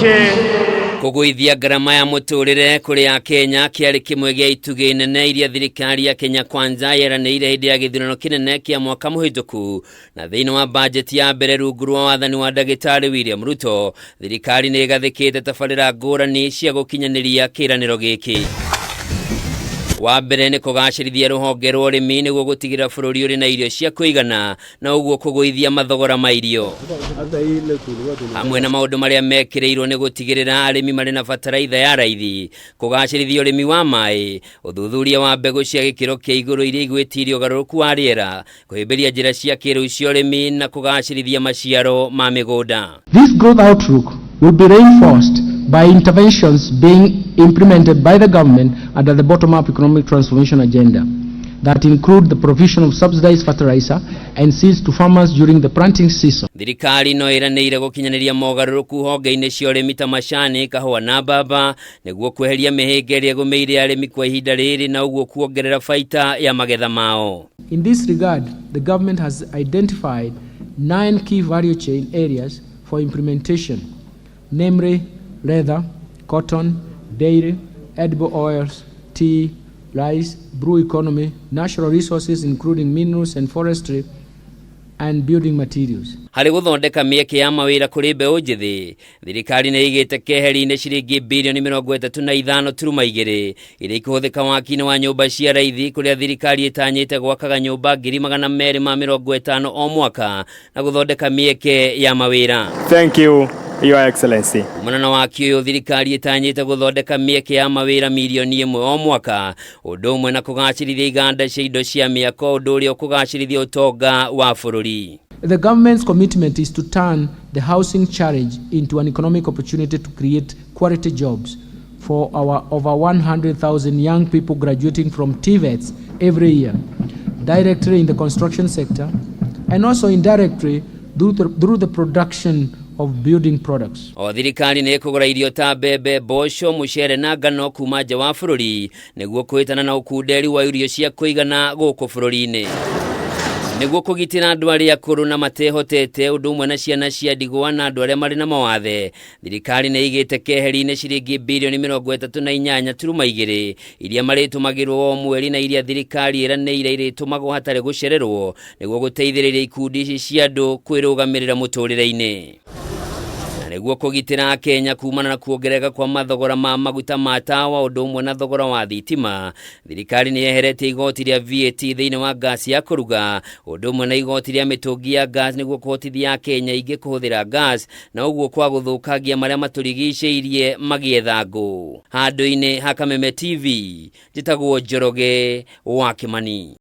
Kũgũithia ngarama ya mũtũrĩre kũrĩ Akenya kĩarĩ kĩmwe gĩa itugĩ nene iria thirikari ya Kenya Kwanza yeranĩire hĩndĩ ya gĩthurano kĩnene kĩa mwaka mũhĩtũku. Na thĩinĩ wa bajeti ya mbere rungu rwa wathani wa Ndagĩtarĩ William Ruto, thirikari nĩ ĩgathĩkĩte tabarĩra ngũrani cia gũkinyanĩria kĩĩranĩro gĩkĩ. Wa mbere nĩ kũgacĩrithia rũhonge rwa ũrĩmi nĩguo gũtigĩrĩra bũrũri ũrĩ na irio cia kũigana na ũguo kũgũithia mathogora ma irio. Hamwe na maũndũ marĩa mekĩrĩirwo nĩ gũtigĩrĩra arĩmi marĩ na bataraitha ya raithi, kũgacĩrithia ũrĩmi wa maĩ, ũthuthuria wa mbegũ cia gĩkĩro kĩa igũrũ iria igwĩtiria ũgarũrũku wa rĩera, kũhĩmbĩria njĩra cia kĩrĩu cia ũrĩmi na kũgacĩrithia maciaro ma mĩgũnda. This growth outlook will be reinforced by interventions being implemented by the government under the bottom-up economic transformation agenda that include the provision of subsidized fertilizer and seeds to farmers during the planting season. Thirikari no ĩranĩire gũkinyanĩria mogarũrũku honge-inĩ cia ũrĩmi ta macani, kahũa na mbamba nĩguo kweheria mĩhĩnga ĩrĩa ĩgũmĩire arĩmi kwa ihinda rĩrĩ na ũguo kuongerera baita ya magetha mao. In this regard, the government has identified 9 key value chain areas for implementation, namely leather, cotton, dairy, edible oils, tea, rice, blue economy, natural resources including minerals and forestry, and building materials. Harĩ gũthondeka mĩeke ya mawĩra kũrĩ mbeũ njĩthĩ, thirikari nĩ ĩigĩte keheri-inĩ ciringi birioni 35.2 iria ikũhũthĩka waki-inĩ wa nyũmba cia raithi kũrĩa thirikari ĩtanyĩte gwakaga nyũmba 250,000 o mwaka na gũthondeka mĩeke ya mawĩra. Thank you, Your Excellency. Kumana na waki ũyũ thirikari ĩtanyĩte gũthondeka mĩeke ya mawĩra 1 milioni o mwaka, ũndũ ũmwe na kũgacĩrithia iganda cia indo cia mĩako, ũndũ ũrĩa ũkũgacĩrithia ũtonga wa bũrũri. The government's commitment is to turn the housing challenge into an economic opportunity to create quality jobs for our over 100,000 young people graduating from TVETs every year, directly in the construction sector and also indirectly through the production of building products. O thirikari nĩ ĩkũgũra irio ta mbembe, mboco, mũcere na ngano kuma nja wa bũrũri nĩguo kũhĩtana na ũkunderi wa irio cia kũigana gũkũ bũrũri-inĩ. Nĩguo kũgitĩra andũ arĩa akũrũ na matehotete, ũndũ ũmwe na ciana cia ndigwa na andũ arĩa marĩ na mawathe, thirikari nĩ ĩigĩte keheri-inĩ ciringi birioni 38.2 iria marĩtũmagĩrwo o mweri na iria thirikari ĩranĩire irĩtũmagwo hatarĩ gũcererwo nĩguo gũteithĩrĩria ikundi ici cia andũ kwĩrũgamĩrĩra mũtũrĩre-inĩ. Na nĩguo kũgitĩra Akenya kumana na kuongerereka kwa mathogora ma maguta ma tawa ũndũ ũmwe na thogora wa thitima, thirikari nĩ yeheretie igoti rĩa VAT thĩinĩ wa ngasi ya kũruga ũndũ ũmwe na igoti rĩa mĩtũngi ya gas nĩguo kũhotithia Akenya aingĩ kũhũthĩra gas na ũguo kwa gũthũkangia marĩa matũrigicĩirie magĩetha ngũ. Handũ-inĩ ha Kameme TV, njĩtagwo Njoroge wa Kĩmani.